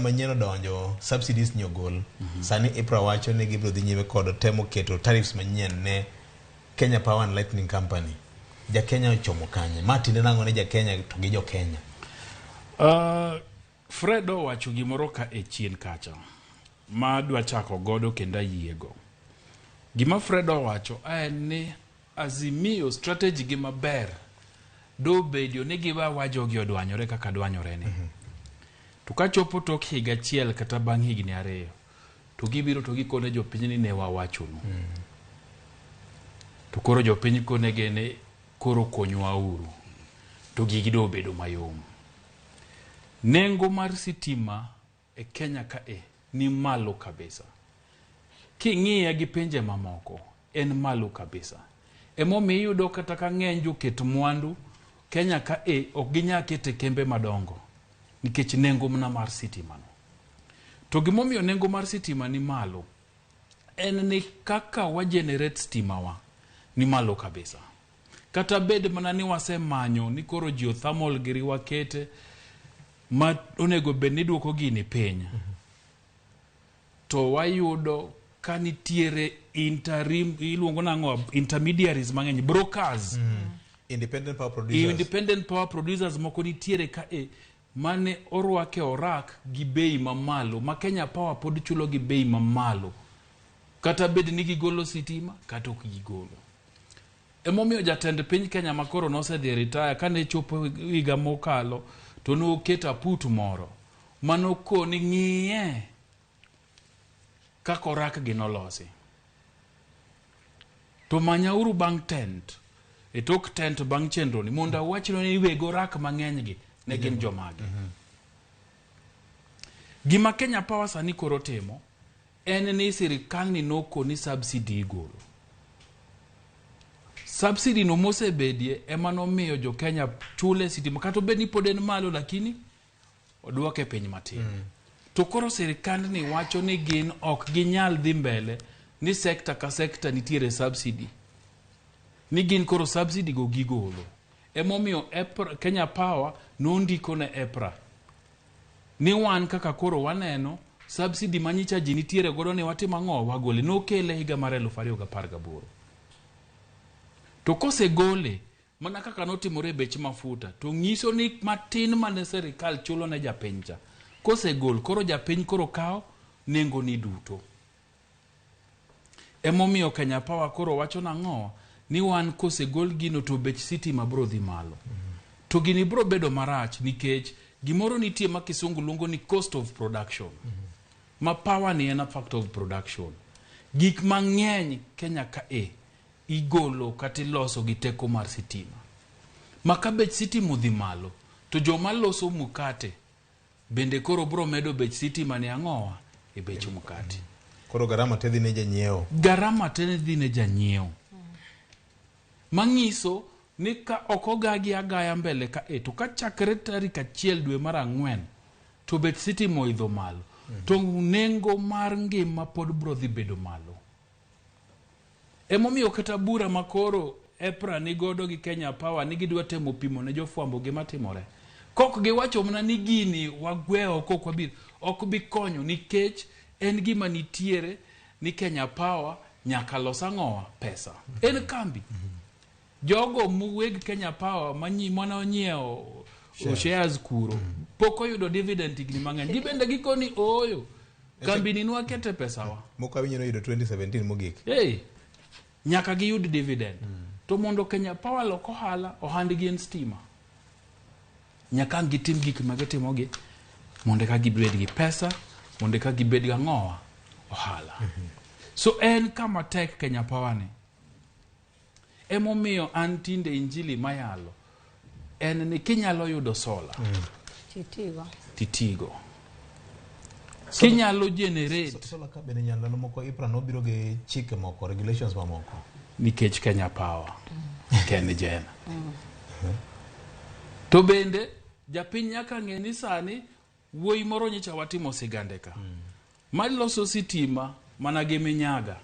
manyien odonjo, subsidies ni ogol. Sani EPRA wacho ni gibiro dhi nyime kod temo keto tariffs manyien ne Kenya Power and Lightning Company. Ja Kenya ochomo kanye? Ma tiende nang'o ne ja Kenya to gi jo Kenya? Fred owacho gimoro ka e chien kacha ma adwa chako godo kendo ayiego. Gima Fred owacho en ni Azimio strategy gi maber dobedo ni giwe awa jogi odwanyore kaka dwanyore ni. To kachopo tok higa achiel kata bang' higni 2 to gibiro to gikone jopiny ni ne wawachonu. To koro jopiny konegi ni koro konywa uru. To gigi do obedo mayom. Nengo mar sitima e Kenya ka e ni malo kabisa. King'iye gi pinje mamoko en malo kabisa. Emomiyo iyudo kata ka ng'eny joket mwandu Kenya ka e ok ginyal kete kembe madongo nikech nengo mana mar sitima no. To gimomiyo nengo mar sitima ni malo en ni kaka wa generate stima wa ni malo kabisa. Kata bed mana ni wasemanyo ni koro geothermal giri wakete ma onego bed ni duoko gini piny. To wayudo ka nitiere interim, iluongo nang'o, intermediaries mang'eny, brokers. Independent power producers. Independent power producers moko nitiere ka e mane orwake orak gi bei mamalo ma Kenya Power pod chulo gi bei mamalo kata bed ni gigolo sitima kata ok gigolo. Emomiyo jatend piny Kenya makoro nosedhi retire kane chopo higa mokalo to noketo aput moro manokoni ng'iye kaka orak gi nolosi. To manyauru bang' tent, e tok tent bang' chenro ni mondo awachnu ni weg orak mang'eny gi ne gin jomage. Gima Kenya Power sani koro timo en ni sirikal ni nokoni subsidy igolo. Subsidy no mosebedie ema nomiyo jo Kenya chule sitima kata obed ni pod en malo lakini oduoke piny matin. To koro sirikandni wacho ni gin ok ginyal dhi mbele ni sekta ka sekta nitiere subsidy. Ni gin koro subsidy go gigolo. Emomiyo EPRA, Kenya Power nondiko ne EPRA ni wan kaka koro waneno subsidy manyicha ji nitiere godo ni watimo ang'o wagole. Nokele higa mar 2018. To kosegole mana kaka notimore e bech mafuta to nyiso ni matin mane sirikal chulo ne japiny cha kosegol koro japiny koro kawo nengo ni duto. Emomiyo Kenya Power koro wacho nang'o ni wan kosegol gino to bech sitima bro dhi malo. To gini bro bedo marach nikech gimoro nitie ma kisungu luongo ni cost of production. Ma power ni en a factor of production. Gik mang'eny Kenya ka e igolo kata iloso gi teko mar sitima. Ma ka bech sitima odhi malo to joma loso mkate bende koro bro medo bech sitima ni ang'owa e bech mkate. Koro garama te dhi ne janyiewo. Garama te dhi ne janyiewo. Manyiso ni ka ok ogagi agaya mbele ka e to ka chakre tarik 1 dwe mar 4 to bech sitima oidho malo to nengo mar ngima pod bro dhi bedo malo. Emomiyo kata bura makoro EPRA nigodo gi Kenya Power ni gidwa temo pimo ne jofwambo gima timore. Kok giwacho mana ni gini wagweyo kok wabiro, ok bi konyo nikech en gima nitiere ni Kenya Power nyaka los ang'owa pesa. En kambi. Jogo weg Kenya Power mane onyiewo shares kuro pok oyudo dividend higni mang'eny. Gibende gikoni ooyo. Kambi ni nwakete pesawa. Moko awinjo noyudo 2017 mogik. Hey, nyaka giyud dividend. To mondo Kenya Power lok ohala, ohandgi en stima. Nyaka ang' gitim gik ma gitimogi mondo eka gibed gi pesa, mondo eka gibed gi ang'owa, ohala. So en kama tek Kenya Power ni. Emomiyo an tinde injili mayalo en ni kinyalo yudo sola titigo. Titigo. Kinyalo generate Sola ka bende nyalo ndalo moko EPRA nobiro gi chike moko, regulations mamoko. Nikech Kenya Power KenGen. To bende japiny nyaka ng'e ni sani wuoyi moro nyocha watimo sigande ka. Maloso sitima mana gi minyaga.